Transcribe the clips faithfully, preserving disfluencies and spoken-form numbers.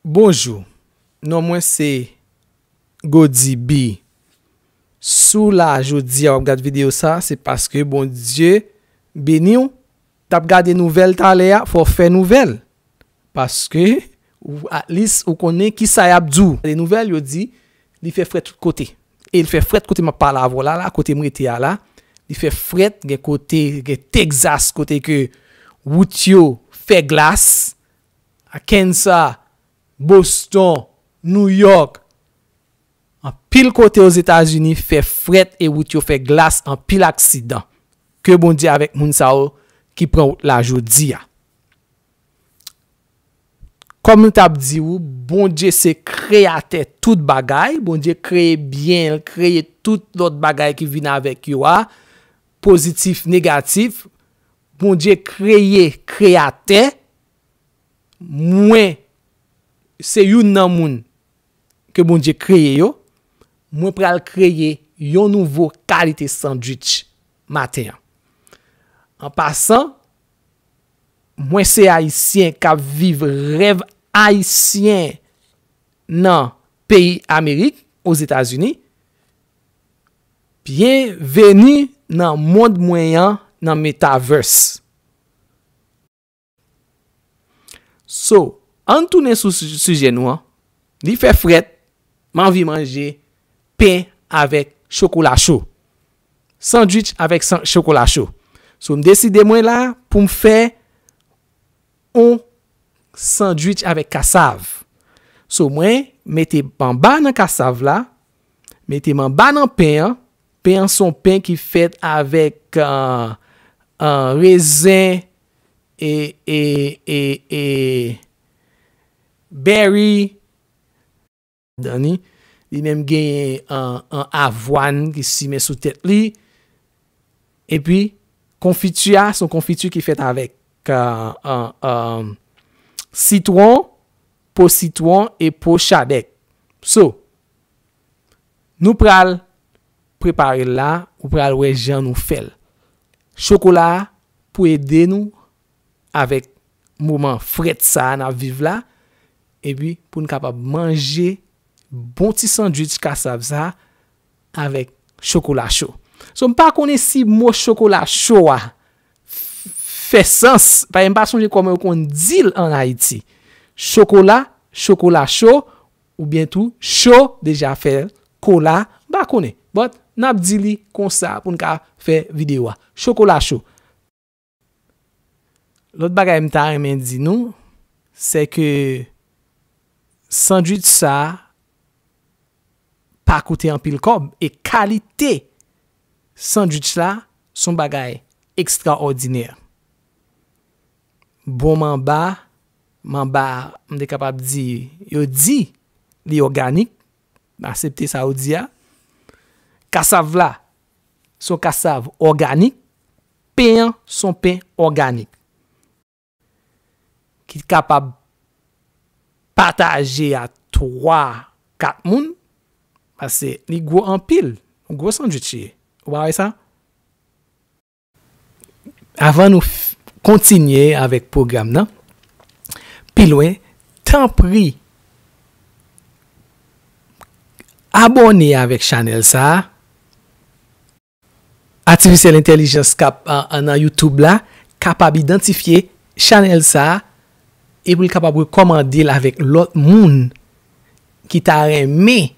Bonjou, non mwen se Gody B. Si w la jodi a w ap gad videyo sa, se paske Bondye beni w. T ap gade nouvèl talè a, fò w fè nouvèl. Paske, ou, at least, ou konnen kisa y ap di w. Gade nouvèl, yo di, li fè frèt tout kote. E li fè frèt kote m ap pale avè w la, la, kote m rete a la. Li fè frèt, gen kote, gen Texas, kote ke wout yo fè glas. Arkansas, Boston, New York, anpil kote Ozetazini fè frèt e wout yo fè glas, anpil aksidan. Ke Bondye avèk moun sa yo ki pran wout la jodi a. Kòm m t ap di w, Bondye se kreyatè tout bagay. Bondye kreye byen, l kreye tout lòt bagay ki vin avèk yo a, pozitif, negatif. Bondye kreye kreyatè. Mwen, se youn nan moun ke Bondye kreye yo. Mwen pral kreye yon nouvo kalite sandwich maten an. An pasan, mwen se Ayisyen k ap viv rèv ayisyen nan peyi Amerik, Ozetazini. Byenveni nan mond mwen an, nan metaverse. So, ann tounen sou si-, sijè nou an. Li fè frèt, m anvi manje pen avèk chokola cho. Sandwich avèk san-, chokola cho. So, m deside mwen la pou m fè yon sandwich avèk kasav. So, mwen mete m anba nan kasav la, mete m anba nan pen an. Pen an se yon pen ki fèt avèk, ah, ah, rezen e, e, e, e bèri. Dani, li menm genyen, ah, ah, avwàn ki simen sou tèt li. Epi, konfiti a, se yon konfiti ki fèt avèk, ah, ah, ah, sitwon, po sitwon e po chadèk. So, nou pral prepare l la, ou pral wè jan nou fè l. Chokola a pou ede nou avèk moman frèt sa a n ap viv la, epi pou n kapab manje bon ti sandwich kasav sa a avèk chokola cho. So, m pa konnen si mo chokola cho a f-, fè sans, paske m pa sonje kòman yo konn di l ann Ayiti. Chokola, chokola cho, oubyen tou cho deja fè kola, m pa konnen. But, n ap di li konsa pou n ka fè videyo a. Chokola cho. Lòt bagay m ta renmen di nou, se ke sandwich sa a pa koute anpil kòb e kalite sandwich la se yon bagay ekstraòdinè. Bon manba, manba, m te kapab di, yo di li òganik, m aksepte sa yo di a. Kasav la, se yon kasav òganik, pen an, se yon pen òganik. Ki kapab pataje a twa, kat moun, paske li gwo anpil, yon gwo sandwich li ye. Ou pa wè sa? Avan nou f-, kontinye avèk pwogram nan, pi lwen, tanpri, abòne avèk chanèl sa a. Atifisyèl entèlijans k ap, a, a, nan YouTube la kapab idantifye chanèl sa a epi l kapab rekòmande l avèk lòt moun ki ta renmen,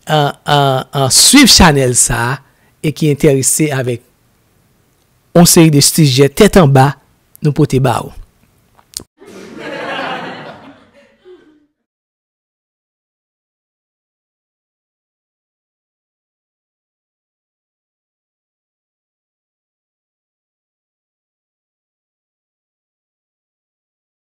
a, a, a, swiv chanèl sa a e ki enterese avèk yon seri de sijè tèt anba nou pote ba ou.